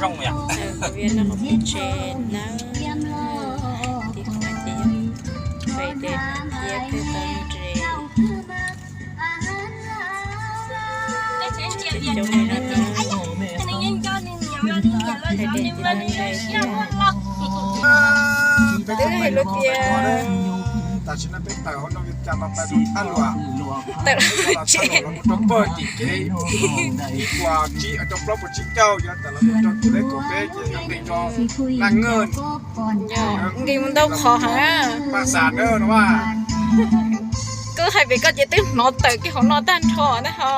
Zoo yom. Peb no los peb tsev nawb. Tim no ces yog peb tej thiab peb tau nres. Coob li no na. Peb twb hais lus tias tam sim no peb tawm hauv no cas los tawm thaj luam, tawm los tsheb los mus rau pawg tim kev uas tsib, rau plaub puas tsib caug, yog tawm los mus rau tus lej kaum peb ces yog nqis rau Naj Ngwj, nqis mus ntau qhov heev. Paj Xas na no mas. Koj hais pem koj ces twb hnov tawm kiag hauv no tag nrho na ho.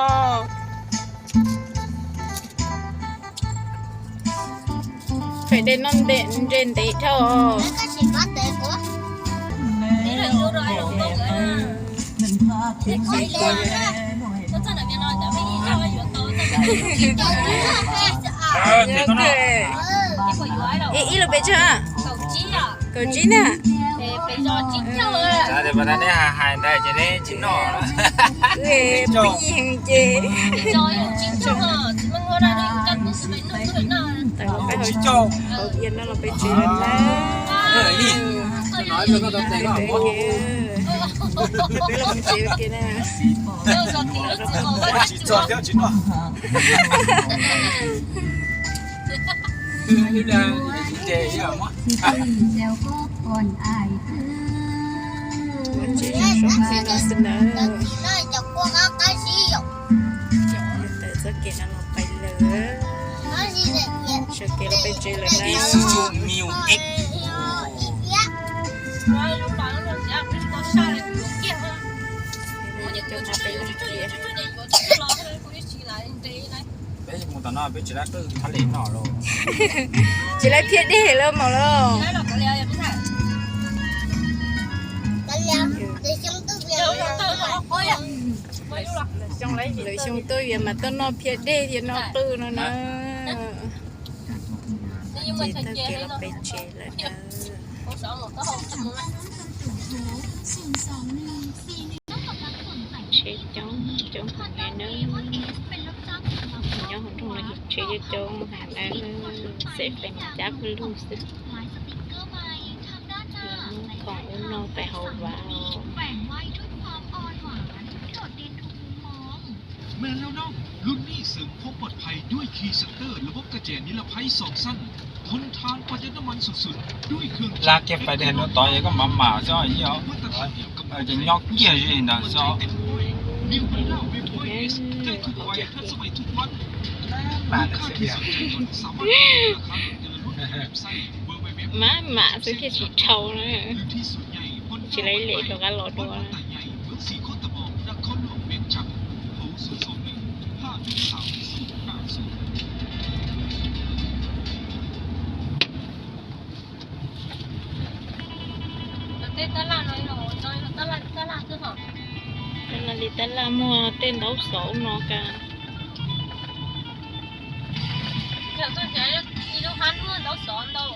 Fais dej noj nres ntev dhau. Ib lub pes tsawg? Kaum tsib na. Neb hais hais ntawd ces neb tsis noj. Peb yeeg ces tawm los peb hauv, hauv ia no los peb tsev lawm na. Peb los mus tsev ua ke na. Ua tsev zoo zoo li no xwb nawb. Tawm txoj kev no los pais lawm. Txoj kev los pais tsev lawm na. Coj no peb lub tias. Peb mus tom no peb tsis lab qwj thab li no los. Tsis lab phiab dej lawm mas los. Lwm xyoo tuaj Vias mas tuaj noj phiab dej thiab noj qwj no na. Ces taug kev los pem tsev lawm na. Tsheb coob coob heev li na. Nyob hauv nroog no ces tsheb coob coob heev na. Xav pem mas cab pw lug xwb. Khoom ub no pem hauv vas os. แมนแล้วเนาะ ลุ้นหนี้เสริมความปลอดภัยด้วย Key Center ระบบกระแจนิรภัยสองสั้น ทนทานประหยัดน้ำมันสุดๆ ด้วยเครื่องจักร Lab kiag pais dej no tod es koj mam mam xwb os. Ces nyob kiag li ntawd xwb. New Honda Waypoint S ใกล้ทุกวัย ทันสมัยทุกวัน คุ้มค่าที่สุด จนทน สามารถ Mam mam xwb thiaj tsis dhau na. Tsis laib lem rov qab los dua. เต้นตลาดน้อยๆ เนาะ ตลาด ตลาดคือหอม Tab laj li tab laj muag tej ntaub xov no ka. Ib lub hab muag ntaub xov ntau.